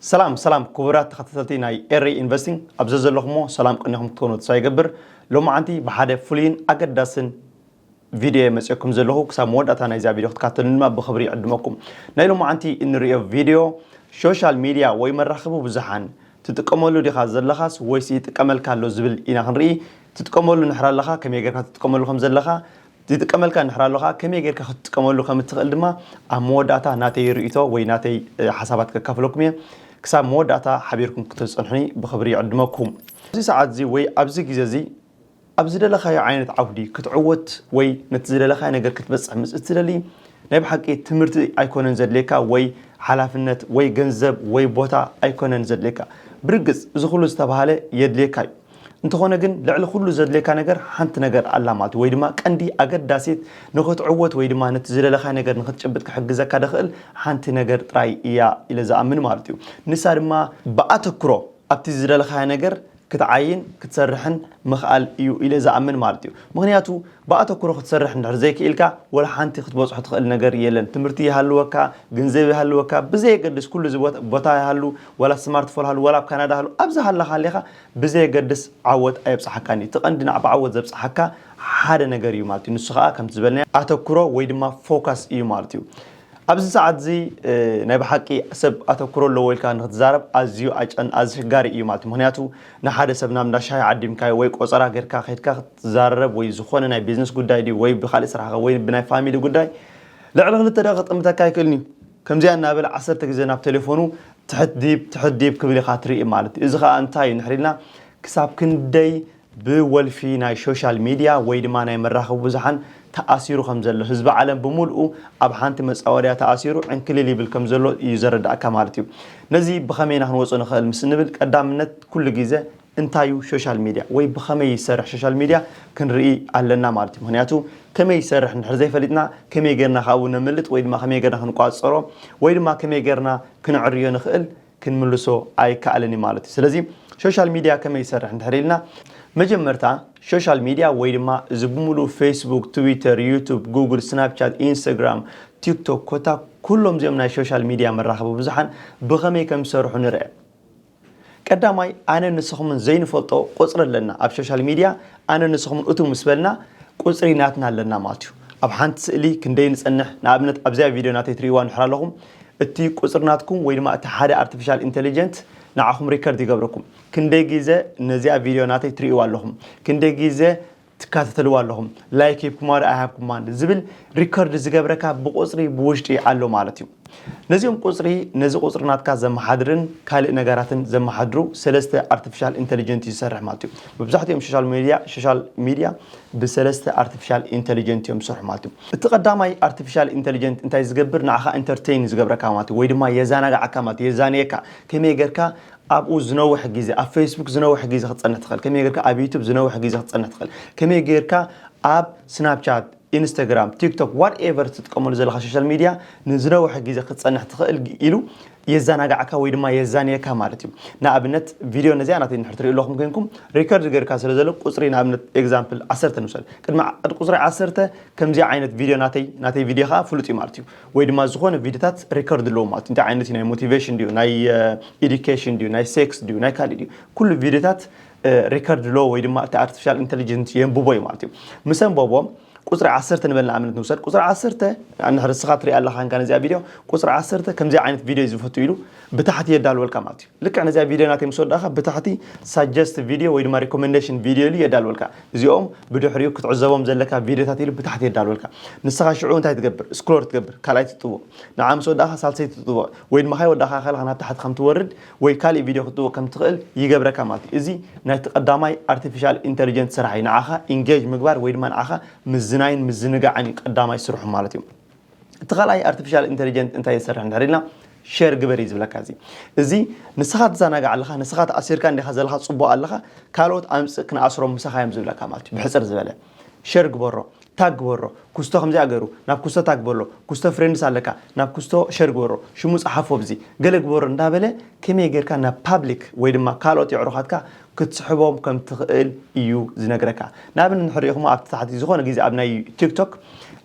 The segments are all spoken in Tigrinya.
ሰላም ሰላም ክቡራት ተኸታተልቲ ናይ ኤሪ ኢንቨስቲንግ፣ ኣብ ዘዘለኹሞ ሰላም ቅኒኹም ክትኮኑ ተስፋ ይገብር። ሎማዓንቲ ብሓደ ፍሉይን ኣገዳስን ቪድዮ መፅየኩም ዘለኹ። ክሳብ መወዳእታ ናይዛ ቪድዮ ክትካተሉኒ ድማ ብኽብሪ ይዕድመኩም። ናይ ሎማዓንቲ እንሪኦ ቪድዮ ሶሻል ሚድያ ወይ መራኸቢ ብዙሓን ትጥቀመሉ ዲኻ ዘለኻስ ወይስ ይጥቀመልካ ኣሎ ዝብል ኢና ክንርኢ። ትጥቀመሉ ንሕር ኣለኻ፣ ከመይ ጌርካ ትጥቀመሉ ከም ዘለኻ፣ ዝጥቀመልካ እንድሕር ኣሎ ኸዓ ከመይ ጌርካ ክትጥቀመሉ ከም እትኽእል ድማ ኣብ መወዳእታ ናተይ ርእይቶ ወይ ናተይ ሓሳባት ከካፍለኩም እየ። ክሳብ መወዳእታ ሓቢርኩም ክትጸንሑኒ ብኽብሪ ይዕድመኩም። ኣብዚ ሰዓት እዚ ወይ ኣብዚ ግዜ እዚ ኣብ ዝደለኻዮ ዓይነት ዓውዲ ክትዕወት ወይ ነቲ ዝደለኻዮ ነገር ክትበጽሕ ምስ እትደሊ፣ ናይ ብሓቂ ትምህርቲ ኣይኮነን ዘድልየካ ወይ ሓላፍነት ወይ ገንዘብ ወይ ቦታ ኣይኮነን ዘድልየካ። ብርግጽ እዚ ኩሉ ዝተባህለ የድልየካ እዩ። እንተኾነ ግን ልዕሊ ኩሉ ዘድልየካ ነገር ሓንቲ ነገር ኣላ ማለት እዩ፣ ወይ ድማ ቀንዲ ኣገዳሲት ንኽትዕወት ወይ ድማ ነቲ ዝደለኻዮ ነገር ንኽትጭብጥ ክሕግዘካ ደኽእል ሓንቲ ነገር ጥራይ እያ ኢለ ዝኣምን ማለት እዩ። ንሳ ድማ ብኣተኩሮ ኣብቲ ዝደለኻዮ ነገር ክትዓይን ክትሰርሕን ምኽኣል እዩ ኢለ ዝኣምን ማለት እዩ። ምኽንያቱ ብኣተኩሮ ክትሰርሕ እንድሕር ዘይክኢልካ ወላ ሓንቲ ክትበጽሖ ትኽእል ነገር የለን። ትምህርቲ ይሃልወካ፣ ግንዘብ ይሃልወካ፣ ብዘየገድስ ኩሉ እዚ ቦታ ይሃሉ፣ ወላ ስማርትፎን ሃሉ፣ ወላ ኣብ ካናዳ ሃሉ፣ ኣብዚ ሃለኻ ሃሊኻ ብዘየገድስ ዓወት ኣየብጽሓካን እዩ። እቲ ቀንዲ ንዓ ብዓወት ዘብጽሓካ ሓደ ነገር እዩ ማለት እዩ። ንሱ ኸዓ ከምቲ ዝበልናዮ ኣተኩሮ ወይ ድማ ፎካስ እዩ ማለት እዩ። ኣብዚ ሰዓት እዚ ናይ ብሓቂ ሰብ ኣተኩሮ ኣለዎ ኢልካ ንክትዛረብ ኣዝዩ ኣጨን ኣዝዩ ኣሸጋሪ እዩ ማለት እዩ። ምክንያቱ ንሓደ ሰብ ናብ እንዳ ሻሂ ዓዲምካዮ ወይ ቆጸራ ጌርካ ከይድካ ክትዛረብ ወይ ዝኾነ ናይ ቢዝነስ ጉዳይ ድዩ ወይ ብካሊእ ስራሕካ ወይ ብናይ ፋሚሊ ጉዳይ ልዕሊ ክልተ ደቂቕ ክጥምተካ ኣይክእልን እዩ። ከምዚኣ እናበለ ዓሰርተ ግዜ ናብ ቴሌፎኑ ትሕት ዲብ ትሕት ዲብ ክብል ኢኻ ትርኢ ማለት እዩ። እዚ ኸዓ እንታይ እዩ ንሕር ኢልና ክሳብ ክንደይ ብወልፊ ናይ ሶሻል ሚድያ ወይ ድማ ናይ መራኸቢ ብዙሓን ተኣሲሩ ከም ዘሎ፣ ህዝቢ ዓለም ብምልኡ ኣብ ሓንቲ መጻወድያ ተኣሲሩ ዕንክሊል ይብል ከም ዘሎ እዩ ዘረዳእካ ማለት እዩ። ነዚ ብኸመይ ኢና ክንወጾ ንኽእል ምስ እንብል ቀዳምነት ኩሉ ግዜ እንታይ እዩ ሶሻል ሚድያ ወይ ብኸመይ ይሰርሕ ሶሻል ሚድያ ክንርኢ ኣለና ማለት እዩ። ምክንያቱ ከመይ ይሰርሕ እንድሕር ዘይፈሊጥና ከመይ ጌርና ካብኡ ነምልጥ ወይ ድማ ከመይ ጌርና ክንቋጸሮ ወይ ድማ ከመይ ጌርና ክነዕርዮ ንኽእል ክንምልሶ ኣይከኣልን እዩ ማለት እዩ። ስለዚ ሶሻል ሚድያ ከመይ ይሰርሕ እንድሕር ኢልና መጀመርታ ሶሻል ሚድያ ወይ ድማ እዚ ብምሉእ ፌስቡክ፣ ትዊተር፣ ዩቱብ፣ ጉግል፣ ስናፕቻት፣ ኢንስታግራም፣ ቲክቶክ ኮታ ኩሎም እዚኦም ናይ ሶሻል ሚድያ መራኸቢ ብዙሓን ብኸመይ ከም ዝሰርሑ ንርአ። ቀዳማይ ኣነ ንስኹምን ዘይንፈልጦ ቁፅሪ ኣለና ኣብ ሶሻል ሚድያ። ኣነ ንስኹምን እቱ ምስ በልና ቁፅሪ ናትና ኣለና ማለት እዩ። ኣብ ሓንቲ ስእሊ ክንደይ ንፀንሕ፣ ንኣብነት ኣብዚኣ ቪድዮ ናተይ ትርእይዋ እንድሕር ኣለኹም እቲ ቁፅሪ ናትኩም ወይ ድማ እቲ ሓደ ኣርቲፊሻል ኢንቴሊጀንት ንዓኹም ሪከርድ ይገብረኩም። ክንደይ ግዜ ነዚኣ ቪድዮ ናተይ ትርእይዋ ኣለኹም፣ ክንደይ ግዜ ትከታተልዋ ኣለኹም፣ ላይክ ሂብኩማ ዶ ኣይሃብኩማን ዝብል ሪከርድ ዝገብረካ ብቁፅሪ ብውሽጢ ኣሎ ማለት እዩ። ነዚኦም ቁፅሪ ነዚ ቁፅሪ ናትካ ዘመሓድርን ካልእ ነገራትን ዘመሓድሩ ሰለስተ ኣርቲፊሻል ኢንተሊጀንት እዩ ዝሰርሕ ማለት እዩ። መብዛሕትኦም ሶሻል ሚድያ ሶሻል ሚድያ ብሰለስተ ኣርቲፊሻል ኢንተሊጀንት እዮም ዝሰርሑ ማለት እዩ። እቲ ቀዳማይ ኣርቲፊሻል ኢንተሊጀንት እንታይ ዝገብር ንዓኻ ኢንተርቴይን ዝገብረካ ማለት እዩ፣ ወይ ድማ የዛናግዓካ ማለት እዩ፣ የዛንየካ ከመይ ጌርካ ኣብኡ ዝነውሕ ግዜ ኣብ ፌስቡክ ዝነውሕ ግዜ ክትፀንሕ ትኽእል፣ ከመይ ጌርካ ኣብ ዩቱብ ዝነውሕ ግዜ ክትፀንሕ ትኽእል፣ ከመይ ጌርካ ኣብ ስናፕቻት ኢንስታግራም ቲክቶክ ዋትኤቨር ትጥቀመሉ ዘለካ ሶሻል ሚድያ ንዝነውሕ ግዜ ክትፀንሕ ትኽእል ኢሉ የዘናጋዕካ ወይ ድማ የዛንየካ ማለት እዩ። ንኣብነት ቪድዮ ነዚኣ ናተይ እንድሕር ትሪኡ ኣለኹም ኮይንኩም ሪከርድ ጌርካ ስለ ዘሎ ቁፅሪ ንኣብነት ኤግዛምፕል ዓሰርተ ንውሰድ። ቅድሚ ዓ- ቁፅሪ ዓሰርተ ከምዚ ዓይነት ቪድዮ ናተይ ናተይ ቪድዮ ከዓ ፍሉጥ እዩ ማለት እዩ። ወይ ድማ ዝኾነ ቪድዮታት ሪከርድ ኣለዎ ማለት እዩ። እንታይ ዓይነት እዩ ናይ ሞቲቬሽን ድዩ ናይ ኤዱኬሽን ድዩ ናይ ሴክስ ድዩ ናይ ካልእ ድዩ ኩሉ ቪድዮታት ሪከርድ ኣለዎ ወይ ድማ እቲ ኣርቲፊሻል ኢንተሊጀንት የንብቦ እዩ ማለት እዩ። ምስ ኣንበቦ ቁፅሪ ዓሰርተ ንበል ንኣብነት ንውሰድ። ቁፅሪ ዓሰርተ ንሕር እስኻ ትሪኣ ኣለኻ እንካ ነዚኣ ቪድዮ ቁፅሪ ዓሰርተ ከምዚ ዓይነት ቪድዮ እዩ ዝፈቱ ኢሉ ብታሕቲ የዳልወልካ ማለት እዩ። ልክዕ ነዚኣ ቪድዮ ናተይ ምስ ወዳእኻ ብታሕቲ ሳጀስት ቪድዮ ወይ ድማ ሪኮመንዴሽን ቪድዮ ኢሉ የዳልወልካ። እዚኦም ብድሕሪኡ ክትዕዘቦም ዘለካ ቪድዮታት ኢሉ ብታሕቲ የዳልወልካ። ንስኻ ሽዑ እንታይ ትገብር? ስክሮል ትገብር፣ ካልኣይ ትጥውቕ፣ ንዓ ምስ ወዳእኻ ሳልሰይ ትጥውቕ ወይ ድማ ካይ ወዳእኻ ከለኻ ናብ ታሕቲ ከም ትወርድ ወይ ካልእ ቪድዮ ክትጥውቕ ከም ትኽእል ይገብረካ ማለት እዩ። እዚ ናይቲ ቀዳማይ ኣርቲፊሻል ኢንተሊጀንት ስራሕ እዩ። ንዓኻ ኢንጌጅ ምግባር ወይ ድማ ንዓኻ ምዝናይን ምዝንጋዕን እዩ ቀዳማይ ስርሑ ማለት እዩ። እቲ ካልኣይ ኣርቲፊሻል ኢንተሊጀንት እንታይ ይሰርሕ እንድሕር ኢልና ሼር ግበር እዩ ዝብለካ። እዚ እዚ ንስኻ ትዘናጋዕ ኣለኻ፣ ንስኻ ተኣሲርካ እንዲኻ ዘለኻ፣ ፅቡቕ ኣለኻ፣ ካልኦት ኣምፅእ ክንኣስሮም ምሳኻ እዮም ዝብለካ ማለት እዩ። ብሕፅር ዝበለ ሸር ግበሮ፣ ታግ ግበሮ፣ ኩስቶ ከምዚኣ ገይሩ ናብ ኩስቶ ታግ በሎ፣ ኩስቶ ፍሬንድስ ኣለካ ናብ ኩስቶ ሸር ግበሮ፣ ሽሙ ፀሓፎ ኣብዚ ገለ ግበሮ እንዳበለ ከመይ ጌርካ ናብ ፓብሊክ ወይ ድማ ካልኦት የዕሩኻትካ ክትስሕቦም ከም ትኽእል እዩ ዝነግረካ። ንኣብነት ንሕሪኢኹሞ ኣብቲ ታሕቲ ዝኾነ ግዜ ኣብ ናይ ቲክቶክ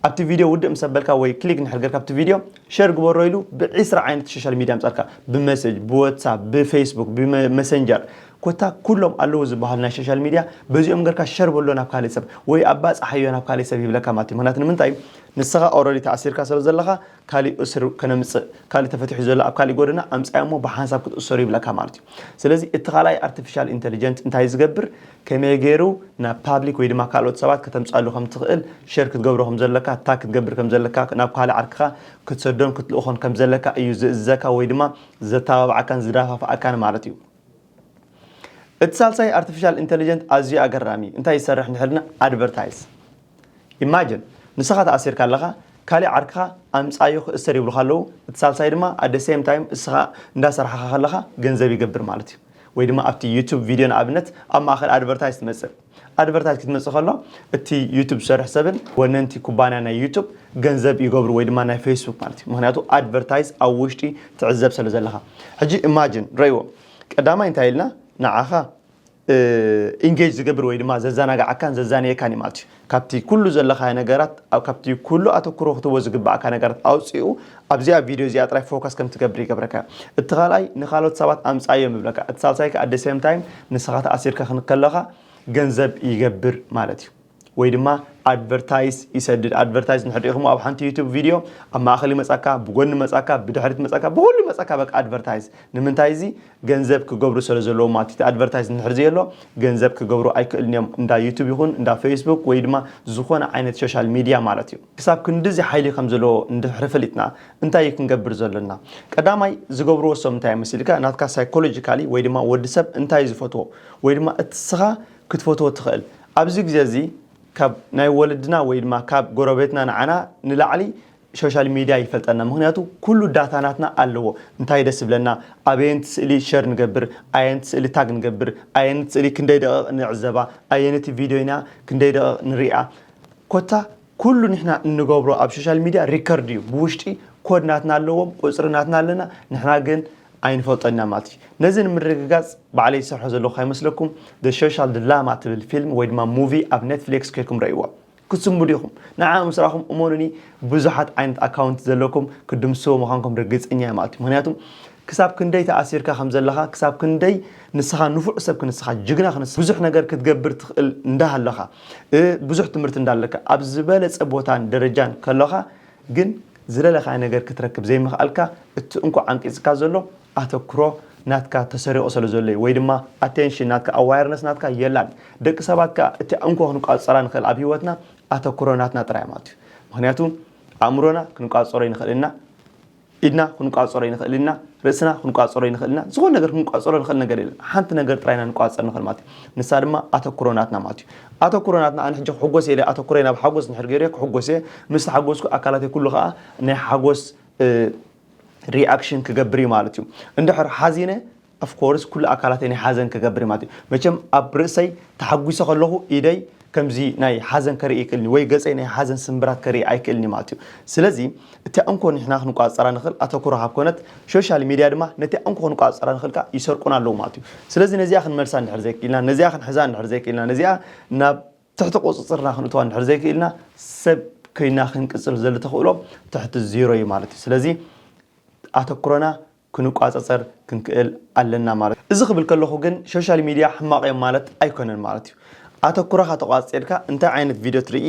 ኣብቲ ቪድዮ ውድእ ምስ ኣበልካ ወይ ክሊክ እንድሕር ጌርካ ኣብቲ ቪድዮ፣ ሸር ግበሮ ኢሉ ብዒስራ ዓይነት ሶሻል ሚድያ ምጻልካ፣ ብመሴጅ፣ ብዋትሳፕ፣ ብፌስቡክ፣ ብመሰንጀር፣ ኮታ ኩሎም ኣለዉ ዝበሃሉ ናይ ሶሻል ሚድያ፣ በዚኦም ጌርካ ሸር በሎ ናብ ካልእ ሰብ ወይ ኣባጽሓዮ ናብ ካልእ ሰብ ይብለካ ማለት እዩ። ምኽንያቱ ንምንታይ? ንስኻ ኦረዲ ተኣሲርካ ስለ ዘለኻ፣ ካሊእ እስር ከነምጽእ፣ ካሊእ ተፈቲሑ ዘሎ ኣብ ካሊእ ጎደና ኣምጻዮ እሞ ብሓንሳብ ክትእሰሩ ይብለካ ማለት እዩ። ስለዚ እቲ ካልኣይ ኣርቲፊሻል ኢንተሊጀንት እንታይ ዝገብር፣ ከመይ ገይሩ ናብ ፓብሊክ ወይ ድማ ካልኦት ሰባት ከተምጻሉ ከም ትኽእል፣ ሸር ክትገብሮ ከም ዘለካ፣ ታግ ክትገብር ከም ዘለካ፣ ናብ ካልእ ዓርክኻ ክትሰዶን ክትልእኾን ከም ዘለካ እዩ ዝእዝዘካ ወይ ድማ ዘተባብዓካን ዝደፋፍኣካን ማለት እዩ። እቲ ሳልሳይ ኣርቲፊሻል ኢንተሊጀንት ኣዝዩ ኣገራሚ እዩ። እንታይ ይሰርሕ እንድሕር ኢልና፣ ኣድቨርታይዝ። ኢማጅን ንስኻ ተኣሲርካ ኣለኻ፣ ካልእ ዓርክኻ ኣምጻዮ ክእሰር ይብሉኻ ኣለዉ። እቲ ሳልሳይ ድማ ኣት ሴም ታይም እስኻ እንዳሰራሕኻ ከለኻ ገንዘብ ይገብር ማለት እዩ። ወይ ድማ ኣብቲ ዩቱብ ቪድዮ ንኣብነት ኣብ ማእኸል ኣድቨርታይዝ ትመጽእ። ኣድቨርታይዝ ክትመጽእ ከሎ እቲ ዩቱብ ዝሰርሕ ሰብን ወነንቲ ኩባንያ ናይ ዩቱብ ገንዘብ ይገብሩ ወይ ድማ ናይ ፌስቡክ ማለት እዩ። ምኽንያቱ ኣድቨርታይዝ ኣብ ውሽጢ ትዕዘብ ስለ ዘለኻ። ሕጂ ኢማጅን ረእይዎ። ቀዳማይ እንታይ ኢልና ንዓኻ ኢንጌጅ ዝገብር ወይ ድማ ዘዘናግዓካን ዘዛንየካን እዩ ማለት እዩ። ካብቲ ኩሉ ዘለኻዮ ነገራት፣ ኣብ ካብቲ ኩሉ ኣተኩሮ ክትህቦ ዝግብኣካ ነገራት ኣውፂኡ ኣብዚኣ ቪድዮ እዚኣ ጥራይ ፎከስ ከም ትገብር ይገብረካ። እቲ ካልኣይ ንኻልኦት ሰባት ኣምፃዮም ይብለካ። እቲ ሳልሳይ ከኣ ኣት ሴም ታይም ንስኻ ተኣሲርካ ክንከለኻ ገንዘብ ይገብር ማለት እዩ። ወይ ድማ ኣድቨርታይዝ ይሰድድ። ኣድቨርታይዝ እንድሕር ርኢኹሞ ኣብ ሓንቲ ዩቱብ ቪድዮ ኣብ ማእኸል ይመጻካ፣ ብጎኒ መጻካ፣ ብድሕሪት መጻካ፣ ብኹሉ ይመጻካ። በቃ ኣድቨርታይዝ ንምንታይ? እዚ ገንዘብ ክገብሩ ስለ ዘለዎም ማለት እዩ። እቲ ኣድቨርታይዝ እንድሕር ዘየሎ ገንዘብ ክገብሩ ኣይክእልን እዮም። እንዳ ዩቱብ ይኹን እንዳ ፌስቡክ ወይ ድማ ዝኾነ ዓይነት ሶሻል ሚድያ ማለት እዩ። ክሳብ ክንድዚ ሓይሊ ከም ዘለዎ እንድሕር ፈሊጥና እንታይ እዩ ክንገብር ዘለና? ቀዳማይ ዝገብርዎ እሶም እንታይ እዮም መሲልካ? ናትካ ሳይኮሎጂካሊ ወይ ድማ ወዲ ሰብ እንታይ እዩ ዝፈትዎ ወይ ድማ እቲ ንስኻ ክትፈትዎ ትኽእል። ኣብዚ ግዜ እዚ ካብ ናይ ወለድና ወይ ድማ ካብ ጎረቤትና ንዓና ንላዕሊ ሶሻል ሚድያ ይፈልጠና። ምኽንያቱ ኩሉ ዳታ ናትና ኣለዎ። እንታይ ደስ ይብለና፣ ኣበየንቲ ስእሊ ሸር ንገብር፣ ኣየንቲ ስእሊ ታግ ንገብር፣ ኣየንቲ ስእሊ ክንደይ ደቂቕ ንዕዘባ፣ ኣየነቲ ቪድዮ ኢና ክንደይ ደቂቕ ንሪኣ። ኮታ ኩሉ ንሕና እንገብሮ ኣብ ሶሻል ሚድያ ሪከርድ እዩ። ብውሽጢ ኮድ ናትና ኣለዎም፣ ቁፅሪ ናትና ኣለና። ንሕና ግን ኣይንፈልጦን ኢና ማለት እዩ። ነዚ ንምርግጋፅ ባዕለይ ዝሰርሖ ዘለኹ ከይመስለኩም፣ The Social Dilemma ትብል ፊልም ወይ ድማ ሙቪ ኣብ ኔትፍሊክስ ከይድኩም ረእይዋ። ክትስንብዱ ኢኹም። ንዓ ምስ ረኣኹም እመኑኒ፣ ብዙሓት ዓይነት ኣካውንት ዘለኩም ክትድምስዎ ምዃንኩም ርግፀኛ እየ ማለት እዩ። ምኽንያቱ ክሳብ ክንደይ ተኣሲርካ ከም ዘለኻ፣ ክሳብ ክንደይ ንስኻ ንፉዕ ሰብ ክንስኻ፣ ጅግና ክንስኻ፣ ብዙሕ ነገር ክትገብር ትኽእል እንዳሃለኻ፣ እ፣ ብዙሕ ትምህርቲ እንዳለካ፣ ኣብ ዝበለጸ ቦታን ደረጃን ከለኻ ግን ዝደለኻዮ ነገር ክትረክብ ዘይምኽኣልካ፣ እቲ እንኮ ዓንቂጽካ ዘሎ ኣተኩሮ ናትካ ተሰሪቑ ስለ ዘሎ እዩ። ወይ ድማ ኣቴንሽን ናትካ፣ ኣዋርነስ ናትካ የላን። ደቂ ሰባት ከኣ እቲ እንኮ ክንቋጸራ ንኽእል ኣብ ህይወትና ኣተኩሮ ናትና ጥራይ ማለት እዩ። ምኽንያቱ ኣእምሮና ክንቋጸሮ ይንኽእል ኢና፣ ኢድና ክንቋጸሮ ይንኽእል ኢና፣ ርእስና ክንቋጸሮ ይንኽእል ኢና፣ ዝኾነ ነገር ክንቋጸሮ ንኽእል ነገር የለን። ሓንቲ ነገር ጥራይ ኢና ንቋጸር ንኽእል ማለት እዩ። ንሳ ድማ ኣተኩሮ ናትና ማለት እዩ። ኣተኩሮ ናትና፣ ኣነ ሕጂ ክሕጎስ እየ ኢለ ኣተኩሮይ ናብ ሓጎስ እንድሕር ገይረ ክሕጎስ እየ፣ ምስ ተሓጎስኩ ኣካላተይ ኩሉ ከኣ ናይ ሓጎስ፣ እ፣ ሪኣክሽን ክገብር እዩ ማለት እዩ። እንድሕር ሓዚነ፣ ኦፍ ኮርስ ኩሉ ኣካላተይ ናይ ሓዘን ክገብር እዩ ማለት እዩ። መቸም ኣብ ርእሰይ ተሓጒሰ ከለኹ ኢደይ ከምዚ ናይ ሓዘን ከርኢ ይክእልኒ ወይ ገጸይ ናይ ሓዘን ስምብራት ከርኢ ኣይክእልኒ ማለት እዩ። ስለዚ እቲኣ እንኮ ንሕና ክንቋጸራ ንኽእል ኣተኩሮ ካብ ኮነት፣ ሶሻል ሚድያ ድማ ነቲኣ እንኮ ክንቋጸራ ንኽእል ከኣ ይሰርቁና ኣለዉ ማለት እዩ። ስለዚ ነዚኣ ክንመልሳ እንድሕር ዘይክኢልና፣ ነዚኣ ክንሕዛ እንድሕር ዘይክኢልና፣ ነዚኣ ናብ ትሕቲ ቁጽጽርና ክንእትዋ እንድሕር ዘይክኢልና፣ ሰብ ኮይና ክንቅጽል ዘሎ ተኽእሎ ትሕቲ ዜሮ እዩ ማለት እዩ። ስለዚ ኣተኩሮና ክንቋጸጸር ክንክእል ኣለና ማለት እዩ። እዚ ክብል ከለኹ ግን ሶሻል ሚድያ ሕማቕ እዮም ማለት ኣይኮነን ማለት እዩ። ኣተኩሮኻ ተቋጺርካ እንታይ ዓይነት ቪድዮ ትርኢ፣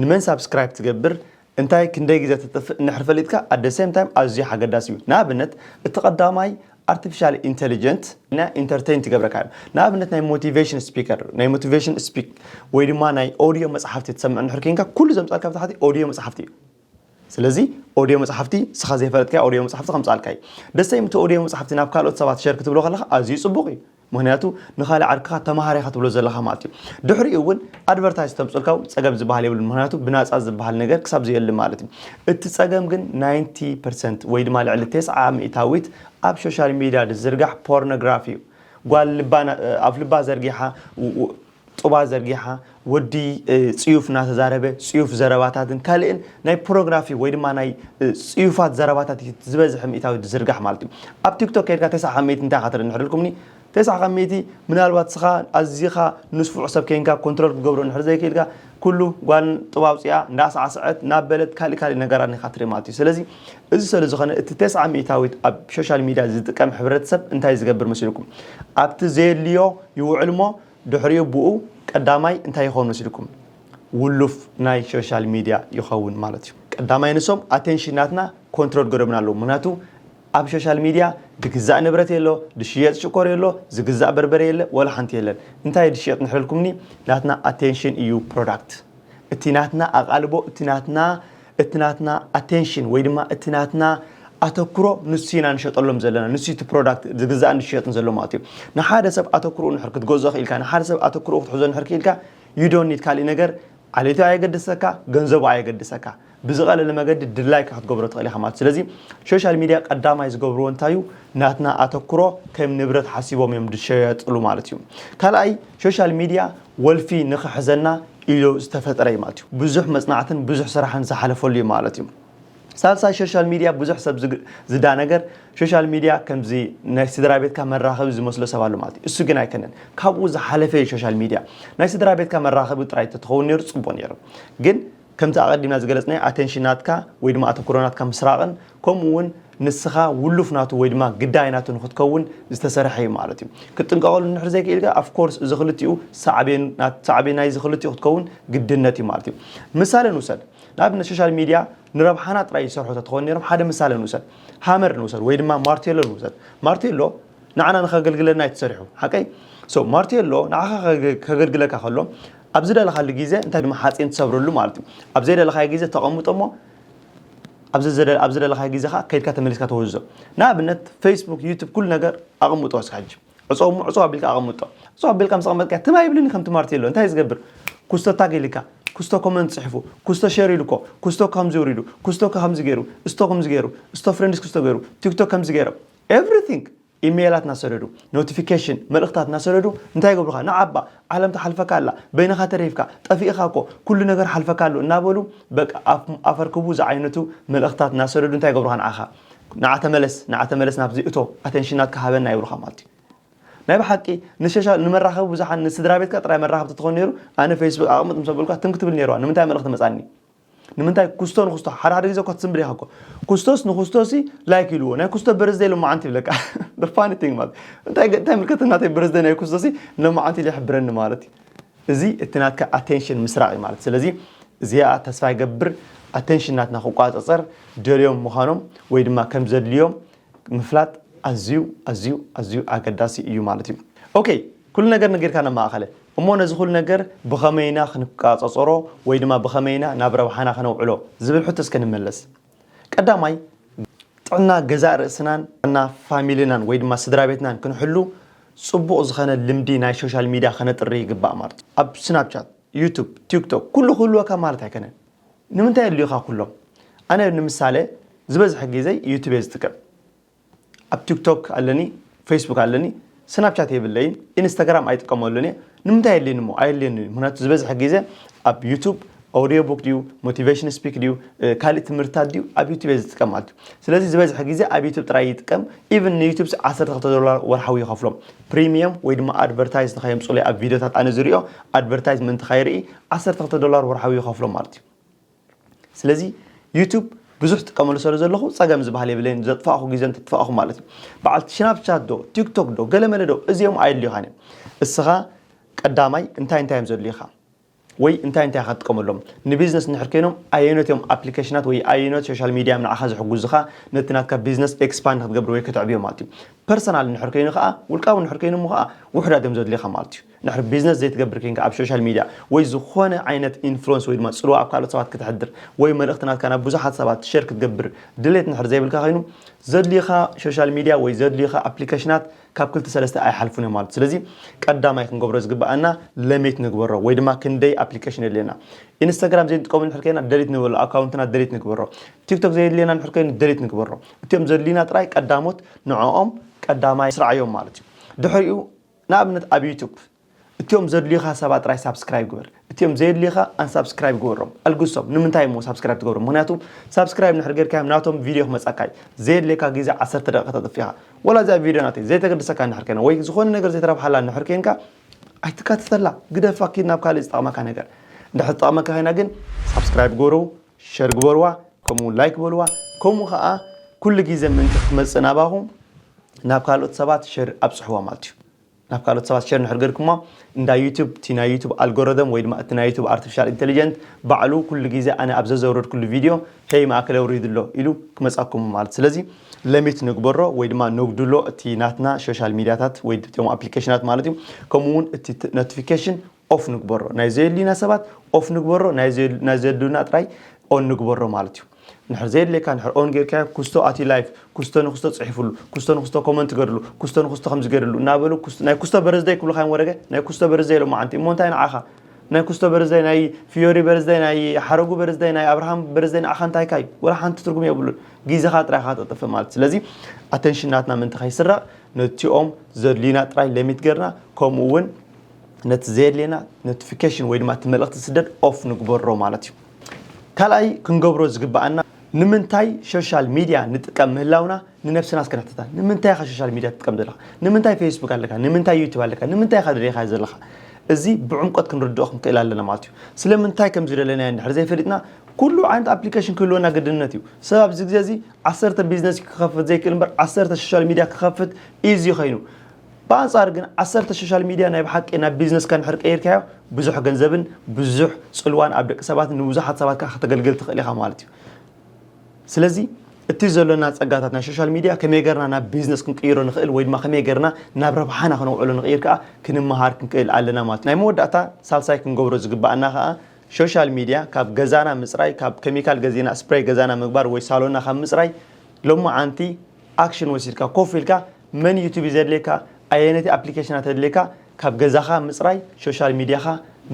ንመን ሳብስክራይብ ትገብር፣ እንታይ ክንደይ ግዜ ተጥፍእ እንድሕር ፈሊጥካ፣ ኣት ሴም ታይም ኣዝዩ ሓገዳሲ እዩ። ንኣብነት እቲ ቀዳማይ ኣርቲፊሻል ኢንተሊጀንት ና ኢንተርቴን ትገብረካ እዩ። ንኣብነት ናይ ሞቲቬሽን ስፒከር፣ ናይ ሞቲቬሽን ስፒክ ወይ ድማ ናይ ኦዲዮ መጽሓፍቲ ትሰምዕ እንድሕር ኬንካ፣ ኩሉ ዘምጻልካ ብታሕቲ ኦዲዮ መጽሓፍቲ እዩ። ስለዚ ኦድዮ መጽሓፍቲ ንስኻ ዘይፈለጥካዮ ኦድዮ መጽሓፍቲ ከምጽኣልካ እዩ። ደሰይም እቲ ኦድዮ መጽሓፍቲ ናብ ካልኦት ሰባት ሸር ክትብሎ ከለኻ ኣዝዩ ጽቡቕ እዩ። ምኽንያቱ ንኻልእ ዓርክኻ ተማሃሪ ኢኻ ትብሎ ዘለኻ ማለት እዩ። ድሕሪኡ እውን ኣድቨርታይዝ ተምጽልካ እውን ጸገም ዝበሃል የብሉን። ምኽንያቱ ብናጻ ዝበሃል ነገር ክሳብ ዘየለ ማለት እዩ። እቲ ጸገም ግን ናይንቲ ፐርሰንት ወይ ድማ ልዕሊ ተስዓ ሚእታዊት ኣብ ሶሻል ሚድያ ዝዝርጋሕ ፖርኖግራፊ እዩ። ጓል ልባ ና-፣ ኣፍ ልባ ዘርጊሓ ው-፣ ው-፣ ጡባ ዘርጊሓ፣ ወዲ፣ እ፣ ጽዩፍ እናተዛረበ፣ ጽዩፍ ዘረባታትን ካልእን ናይ ፖርኖግራፊ ወይ ድማ ናይ፣ እ፣ ጽዩፋት ዘረባታት እዩ ዝበዝሕ ሚእታዊ ዝዝርጋሕ ማለት እዩ። ኣብ ቲክቶክ ከይድካ ተስዓ ሚእቲ እንታይ ኢኻ ትርኢ እንድሕር ኢልኩምኒ፣ ተስዓ ካብ ሚእቲ ምናልባት ስኻ ኣዚኻ ንስፉዕ ሰብ ከይንካ ኮንትሮል ክትገብሮ እንድሕር ዘይክኢልካ፣ ኩሉ ጓል ጥባብ ጽያ እንዳሳዕሰዐት ናብ በለት ካልእ ካልእ ነገራት ኢኻ ትርኢ ማለት እዩ። ስለዚ እዚ ስለ ዝኾነ እቲ ተስዓ ሚእታዊት ኣብ ሶሻል ሚድያ ዝጥቀም ሕብረተሰብ እንታይ ዝገብር መሲልኩም? ኣብቲ ዘየድልዮ ይውዕል እሞ ድሕሪኡ ብኡ ቀዳማይ እንታይ ይኸውን መሲልኩም? ውሉፍ ናይ ሶሻል ሚድያ ይኸውን ማለት እዩ። ቀዳማይ ንሶም ኣቴንሽን ናትና ኮንትሮል ገደምና ኣለዉ። ምክንያቱ ኣብ ሶሻል ሚድያ ዝግዛእ ንብረት የሎ፣ ዝሽየጥ ሽኮር የሎ፣ ዝግዛእ በርበረ የለ፣ ወላ ሓንቲ የለን። እንታይ ዝሽየጥ ንሕልኩምኒ? ናትና ኣቴንሽን እዩ ፕሮዳክት። እቲ ናትና ኣቓልቦ፣ እቲ ናትና እቲ ናትና ኣቴንሽን ወይ ድማ እቲ ናትና ኣተኩሮ ንሱ ኢና ንሸጠሎም ዘለና። ንሱ እቲ ፕሮዳክት ዝግዛእን ዝሽየጥን ዘሎ ማለት እዩ። ንሓደ ሰብ ኣተኩሮ ንሕር ክትገዝኦ ክኢልካ፣ ንሓደ ሰብ ኣተኩሮ ክትሕዞ ንሕር ክኢልካ፣ you don't need ካልእ ነገር። ዓሌቱ ኣየገድሰካ፣ ገንዘቡ ኣየገድሰካ። ብዝቐለለ መገዲ ድላይካ ክትገብሮ ትኽእል ኢኻ ማለት። ስለዚ ሶሻል ሚድያ ቀዳማይ ዝገብርዎ እንታይ እዩ? ናትና ኣተኩሮ ከም ንብረት ሓሲቦም እዮም ዝሸየጥሉ ማለት እዩ። ካልኣይ ሶሻል ሚድያ ወልፊ ንኽሕዘና ኢሉ ዝተፈጠረ እዩ ማለት እዩ። ብዙሕ መጽናዕትን ብዙሕ ስራሕን ዝሓለፈሉ እዩ ማለት እዩ። ሳልሳይ ሶሻል ሚድያ ብዙሕ ሰብ ዝግ- ዝዳ ነገር ሶሻል ሚድያ ከምዚ ናይ ስድራ ቤትካ መራኸቢ ዝመስሎ ሰብ ኣሎ ማለት እዩ። እሱ ግን ኣይከነን። ካብኡ ዝሓለፈ እዩ ሶሻል ሚድያ። ናይ ስድራ ቤትካ መራኸቢ ጥራይ ተትኸውን ነይሩ ጽቡቕ ነይሩ። ግን ከምቲ ኣቐዲምና ዝገለጽናዮ ኣቴንሽን ናትካ ወይ ድማ ኣተኩሮ ናትካ ምስራቕን ከምኡ እውን ንስኻ ውሉፍ ናቱ ወይ ድማ ግዳይ ናቱ ንክትከውን ዝተሰርሐ እዩ ማለት እዩ። ክትጥንቀቐሉ እንድሕር ዘይክኢልካ ኣፍኮርስ እዚ ክልቲኡ ሳዕቤን ናት- ሳዕቤን ናይዚ ክልቲኡ ክትከውን ግድነት እዩ ማለት እዩ። ምሳሌ ንውሰድ። ንኣብነት ሶሻል ሚድያ ንረብሓና ጥራይ ይሰርሑ ተትኾኑ ነይሮም ሓደ ምሳሌ ንውሰድ። ሃመር ንውሰድ ወይ ድማ ማርቴሎ ንውሰድ። ማርቴሎ ንዓና ንኸገልግለና እዩ ተሰሪሑ ሓቀይ? So ማርቴሎ ንዓኻ ከገ- ከገልግለካ ከሎ ኣብ ዝደለኻሉ ግዜ እንታይ ድማ ሓፂን ትሰብረሉ ማለት እዩ። ኣብ ዘይደለኻዮ ግዜ ተቐምጦ እሞ ኣብዚ ዝደ- ኣብ ዝደለኻዮ ግዜ ከዓ ከይድካ ተመሊስካ ተወዝዞ። ንኣብነት ፌስቡክ፣ ዩቱብ ኩሉ ነገር ኣቐምጦ እስካ ሕጂ ዕጾ እሞ ዕጾ ኣቢልካ ኣቐምጦ። ዕጾ ኣቢልካ ምስ ኣቐመጥካ ትም ኣይብልን ከምቲ ማርቴሎ እንታይ ዝገብር? ኩስቶ ታግ ኢልካ ኩስቶ ኮመንት ጽሕፉ ኩስቶ ሸር ኢልኮ ኩስቶ ከምዚ ውሪዱ ኩስቶ ከምዚ ገይሩ እስቶ ከምዚ ገይሩ እስቶ ፍሬንድስ ክስቶ ገይሩ ቲክቶክ ከምዚ ገይሩ everything ኢሜይላት እናሰደዱ ኖቲፊኬሽን መልእኽታት እናሰደዱ እንታይ ይገብሩኻ? ንዓባ ዓለም ትሓልፈካ ኣላ በይንኻ ተሪፍካ ጠፊእኻ እኮ ኩሉ ነገር ሓልፈካ ኣሎ እናበሉ በቃ ኣፍ- ኣፈርክቡ ዝዓይነቱ መልእኽታት እናሰደዱ እንታይ ይገብሩኻ ንዓኻ? ንዓ ተመለስ ንዓ ተመለስ ናብዚ እቶ ኣቴንሽን ናትካ ሃበና ይብሉኻ ማለት እዩ። ናይ ብሓቂ ንሸሻ ንመራኸቢ ብዙሓን ንስድራ ቤትካ ጥራይ መራኸብቲ ትኾን ነይሩ ኣነ ፌስቡክ ኣቕምጥ ምስ ኣበልኳ ትም ክትብል ነይርዋ ንምንታይ መልእኽቲ መጻኒ? ንምንታይ ኩስቶ ንኩስቶ ሓደ ሓደ ግዜ እኳ ትስንብድ ኢኻ እኮ ኩስቶስ ንኩስቶሲ ላይክ ኢልዎ ናይ ኩስቶ በርዝደይ ሎማዓንቲ ይብለካ ፋኒ ቲንግ ማለት እንታይ እንታይ ምልከት ናተይ በርዝደይ ናይ ኩስቶሲ ሎማዓንቲ ኢሉ ይሕብረኒ ማለት እዩ። እዚ እቲ ናትካ ኣቴንሽን ምስራቕ እዩ ማለት ስለዚ እዚኣ ተስፋ ይገብር ኣቴንሽን ናትና ክቋፀፀር ደልዮም ምዃኖም ወይ ድማ ከም ዘድልዮም ምፍላጥ ኣዝዩ ኣዝዩ ኣዝዩ ኣገዳሲ እዩ ማለት እዩ። ኦኬ ኩሉ ነገር ነጊርካ ነማእኸለ እሞ ነዚ ኩሉ ነገር ብኸመይና ክንቃፀፀሮ ወይ ድማ ብኸመይና ናብ ረብሓና ከነውዕሎ ዝብል ሕቶ እስከ ንመለስ። ቀዳማይ ጥዕና ገዛእ ርእስናን ጥዕና ፋሚሊናን ወይ ድማ ስድራ ቤትናን ክንሕሉ ፅቡቕ ዝኾነ ልምዲ ናይ ሶሻል ሚድያ ከነጥሪ ይግባእ ማለት እዩ። ኣብ ስናፕቻት፣ ዩቱብ፣ ቲክቶክ ኩሉ ክህልወካ ማለት ኣይከነን። ንምንታይ ኣድልዩኻ ኩሎም? ኣነ ንምሳሌ ዝበዝሐ ግዜ ዩቱብ እየ ዝጥቀም። ኣብ ቲክቶክ ኣለኒ፣ ፌስቡክ ኣለኒ፣ ስናፕቻት የብለይን፣ ኢንስታግራም ኣይጥቀመሉን እየ። ንምንታይ የድልየኒ እሞ? ኣየድልየኒ እዩ። ምክንያቱ ዝበዝሐ ግዜ ኣብ ዩቱብ ኦዲዮ ቡክ ድዩ፣ ሞቲቬሽን ስፒክ ድዩ፣ ካልእ ትምህርትታት ድዩ ኣብ ዩቱብ እየ ዝጥቀም ማለት እዩ። ስለዚ ዝበዝሐ ግዜ ኣብ ዩቱብ ጥራይ ይጥቀም። ኢቭን ንዩቱብ ዓሰርተ ክልተ ዶላር ወርሓዊ ይኸፍሎም። ፕሪሚየም ወይ ድማ ኣድቨርታይዝ ንኸየምፅሉይ ኣብ ቪዲዮታት ኣነ ዝሪኦ ኣድቨርታይዝ ምእንቲ ከይርኢ ዓሰርተ ክልተ ዶላር ወርሓዊ ይኸፍሎም ማለት እዩ። ስለዚ ዩቱብ ብዙሕ ጥቀመሉ ስለ ዘለኹ ፀገም ዝበሃል የብለይን ዘጥፋእኹ ግዜ እንተጥፋእኹ ማለት እዩ። በዓል ስናፕቻት ዶ ቲክቶክ ዶ ገለመለ ዶ እዚኦም ኣየድልዩኻን እዮም። እስኻ ቀዳማይ እንታይ እንታይ እዮም ዘድልዩኻ ወይ እንታይ እንታይ ኢኻ ትጥቀመሎም ንቢዝነስ እንድሕር ኮይኖም ኣየኖት እዮም ኣፕሊኬሽናት ወይ ኣየኖት ሶሻል ሚድያ ንዓኻ ዝሕጉዙኻ ነቲ ናትካ ቢዝነስ ኤክስፓንድ ክትገብር ወይ ከተዕብዮ ማለት እዩ። ፐርሰናል እንድሕር ኮይኑ ከዓ ውልቃዊ እንድሕር ኮይኑ ከዓ ውሑዳት እዮም ዘድልዩኻ ማለት እዩ። እንድሕር ቢዝነስ ዘይትገብር ኮይንካ ኣብ ሶሻል ሚድያ ወይ ዝኾነ ዓይነት ኢንፍሉወንስ ወይ ድማ ፅልዋ ኣብ ካልኦት ሰባት ክትሕድር ወይ መልእኽቲ ናትካ ናብ ብዙሓት ሰባት ሸር ክትገብር ድሌት እንድሕር ዘይብልካ ኮይኑ ዘድልዩኻ ሶሻል ሚድያ ወይ ዘድልዩኻ ኣፕሊኬሽናት ካብ ክልተ ሰለስተ ኣይሓልፉን እዮም ማለት ስለዚ ቀዳማይ ክንገብሮ ዝግበኣና ለሜት ንግበሮ ወይ ድማ ክንደይ ኣፕሊኬሽን የድልየና ኢንስታግራም ዘይንጥቀሙ እንድሕር ኮይና ደሊት ንበሎ ኣካውንትና ደሊት ንግበሮ ቲክቶክ ዘየድልየና እንድሕር ኮይኑ ደሊት ንግበሮ እቲኦም ዘድልዩና ጥራይ ቀዳሞት ንዕኦም ቀዳማይ ስራዓዮም ማለት እዩ ድሕሪኡ ንኣብነት ኣብ ዩቱብ እቲኦም ዘድልዩኻ ሰባት ጥራይ ሳብስክራይብ ግበር እቲኦም ዘየድልኻ unsubscribe ግበሮም፣ ኣልግሶም። ንምንታይ እሞ subscribe ትገብሮም? ምክንያቱ subscribe እንድሕር ጌርካዮም ናቶም ቪድዮ ክመጻካ እዩ። ዘየድልየካ ግዜ ዓሰርተ ደቂቃ ተጥፍኻ። ወላ እዛ ቪድዮ ናተይ ዘይተገድሰካ እንድሕር ኮይና ወይ ዝኾነ ነገር ዘይተረብሓላ እንድሕር ኮይንካ ኣይትካትተላ፣ ግደፋ፣ ኪድ ናብ ካልእ ዝጠቕመካ ነገር። እንድሕር ዝጠቕመካ ኮይና ግን subscribe ግበሩ፣ share ግበርዋ፣ ከምኡ እውን like በልዋ። ከምኡ ከዓ ኩሉ ግዜ ምእንቲ ክትመጽእ ናባኹም ናብ ካልኦት ሰባት share ኣብጽሕዋ ማለት እዩ። ናብ ካልኦት ሰባት share እንድሕር ገርኩማ እንዳ YouTube፣ እቲ ናይ YouTube algorithm ወይ ድማ እቲ ናይ YouTube artificial intelligence ባዕሉ ኩሉ ግዜ ኣነ ኣብ ዘዘውረድኩሉ ቪድዮ ሄይ ማእከል ኣውሪዱ ኣሎ ኢሉ ክመጻኩም ማለት። ስለዚ limit ንግበሮ ወይ ድማ ነጉድሎ እቲ ናትና social ሚድያታት ወይ እቶም ኣፕሊኬሽናት ማለት እዩ። ከምኡ እውን እቲ notification off ንግበሮ፣ ናይ ዘየድልዩና ሰባት off ንግበሮ፣ ናይ ዘየድ-፣ ናይ ዘድልዩና ጥራይ on ንግበሮ ማለት እዩ። እንድሕር ዘየድልየካ እንድሕር on ጌርካዮ ክስቶ ኣትዩ live፣ ክስቶ ንክስቶ ጽሒፉሉ፣ ክስቶ ንክስቶ comment ገርሉ፣ ክስቶ ንክስቶ ከምዚ ገርሉ እናበሉ ክስቶ፣ ናይ ክስቶ በረዝደይ ክብሉኻ እዮም ወረገ፣ ናይ ክስቶ በረዝደይ ኢሎም መዓንቲ እሞ እንታይ ንዓኻ? ናይ ክስቶ በረዝደይ፣ ናይ ፊዮሪ በረዝደይ፣ ናይ ሓረጉ በረዝደይ፣ ናይ ኣብርሃም በረዝደይ ንዓኻ እንታይ ካዩ? ወላ ሓንቲ ትርጉም የብሉን። ግዜኻ ጥራይ ኢኻ ተጥፍእ ማለት። ስለዚ attention ናትና ምእንቲ ከይስረቕ ነቲኦም ዘድልዩና ጥራይ limit ገርና፣ ከምኡ እውን ነቲ ዘየድልየና notification ወይ ድማ እቲ መልእኽቲ ስደድ off ንግበሮ ማለት እዩ። ካልኣይ ክንገብሮ ዝግባኣና ንምንታይ social ሚድያ ንጥቀም ምህላውና ንነብስና እስከ ንሕተታ። ንምንታይ ኢኻ social ሚድያ ትጥቀም ዘለኻ? ንምንታይ Facebook ኣለካ? ንምንታይ YouTube ኣለካ? ንምንታይ ኢኻ ደሊኻ ዘለኻ? እዚ ብዕምቆት ክንርድኦ ክንክእል ኣለና ማለት እዩ። ስለምንታይ ከም ዝደለናዮ እንድሕር ዘይፈሊጥና ኩሉ ዓይነት ኣፕሊኬሽን ክህልወና ግድነት እዩ። ሰብ ኣብዚ ግዜ እዚ ዓሰርተ ቢዝነስ ክኸፍት ዘይክእል እምበር ዓሰርተ social ሚድያ ክኸፍት easy ኮይኑ። ብኣንጻር ግን ዓሰርተ social ሚድያ ናይ ብሓቂ ናብ ቢዝነስካ እንድሕር ቀይርካዮ ብዙሕ ገንዘብን ብዙሕ ጽልዋን ኣብ ደቂ ሰባት ንብዙሓት ሰባት ከዓ ከተገልግል ትኽእል ኢኻ ማለት እዩ። ስለዚ እቲ ዘሎና ጸጋታት ናይ social ሚድያ ከመይ ገርና ናብ ቢዝነስ ክንቅይሮ ንኽእል ወይ ድማ ከመይ ገርና ናብ ረብሓና ከነውዕሎ ንኽእል ከዓ ክንመሃር ክንክእል ኣለና ማለት እዩ። ናይ መወዳእታ ሳልሳይ ክንገብሮ ዝግባኣና ከዓ social ሚድያ ካብ ገዛና ምጽራይ፣ ካብ ኬሚካል ገዚእና ስፕሬይ ገዛና ምግባር ወይ ሳሎንና ካብ ምጽራይ ሎማዓንቲ action ወሲድካ ኮፍ ኢልካ መን YouTube እዩ ዘድልየካ፣ ኣየነይቲ ኣፕሊኬሽናት ተድልየካ ካብ ገዛኻ ምጽራይ፣ social ሚድያኻ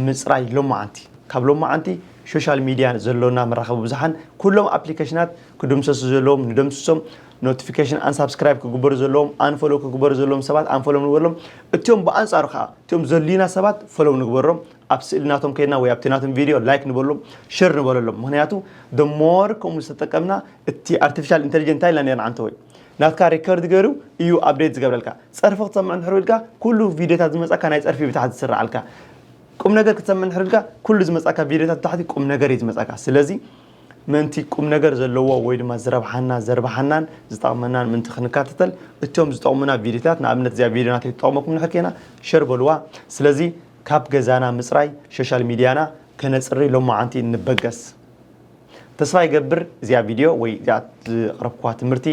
ምጽራይ ሎማዓንቲ። ካብ ሎማዓንቲ social ሚድያ ዘሎና መራኸቢ ብዙሓን ኩሎም ኣፕሊኬሽናት ክድምሰሱ ዘለዎም ንደምስሶም፣ notification unsubscribe ክግበሩ ዘለዎም፣ unfollow ክግበሩ ዘለዎም ሰባት unfollow ንበሎም። እቲኦም ብኣንጻሩ ከዓ እቲኦም ዘድልዩና ሰባት follow ንግበሮም። ኣብ ስእሊ ናቶም ከይድና ወይ ኣብቲ ናቶም ቪድዮ like ንበሎም፣ share ንበለሎም። ምክንያቱ the more ከምኡ ዝተጠቀምና እቲ artificial intelligence እንታይ ኢልና ነርና ዓንተ ወይ ናትካ record ገይሩ እዩ update ዝገብረልካ። ጸርፊ ክትሰምዕ እንድሕር ኢልካ ኩሉ ቪድዮታት ዝመጻካ ናይ ጸርፊ ብታሕቲ ዝስራዓልካ። ቁም ነገር ክትሰምዕ እንድሕር ኢልካ ኩሉ ዝመጻካ ቪድዮታት ብታሕቲ ቁም ነገር እዩ ዝመጻካ። ስለዚ ምእንቲ ቁም ነገር ዘለዎ ወይ ድማ ዝረብሓና ዘርብሓናን ዝጠቕመናን ምእንቲ ክንከታተል እቶም ዝጠቕሙና ቪድዮታት ንኣብነት እዚኣ ቪድዮ ናተይ ትጠቕመኩም እንድሕር ኮይና share በልዋ። ስለዚ ካብ ገዛና ምጽራይ social ሚድያና ከነጽሪ ሎማዓንቲ ንበገስ። ተስፋ ይገብር እዚኣ ቪድዮ ወይ እዚኣ ዘቕረብኩዋ ትምህርቲ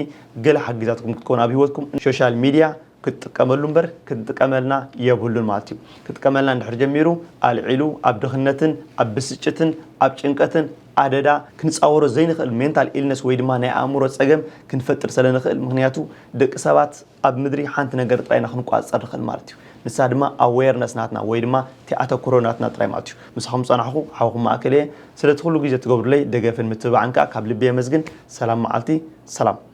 ገለ ሓጊዛትኩም ክትከውን ኣብ ህይወትኩም። social ሚድያ ክትጥቀመሉ እምበር ክትጥቀመልና የብሉን ማለት እዩ። ክጥቀመልና እንድሕር ጀሚሩ ኣልዒሉ ኣብ ድኽነትን ኣብ ብስጭትን ኣብ ጭንቀትን ኣደዳ ክንጻወሮ ዘይንኽእል mental illness ወይ ድማ ናይ ኣእምሮ ጸገም ክንፈጥር ስለ ንኽእል። ምክንያቱ ደቂ ሰባት ኣብ ምድሪ ሓንቲ ነገር ጥራይ ኢና ክንቋጸር ንኽእል ማለት እዩ። ንሳ ድማ awareness ናትና ወይ ድማ እቲ ኣተኩሮ ናትና ጥራይ ማለት እዩ። ምሳኹም ዝጸናሕኹ ሓውኹም ማእከል እየ። ስለቲ ኩሉ ግዜ ትገብሩለይ ደገፍን ምትብባዕን ከኣ ካብ ልቢ የመስግን። ሰላም መዓልቲ፣ ሰላም።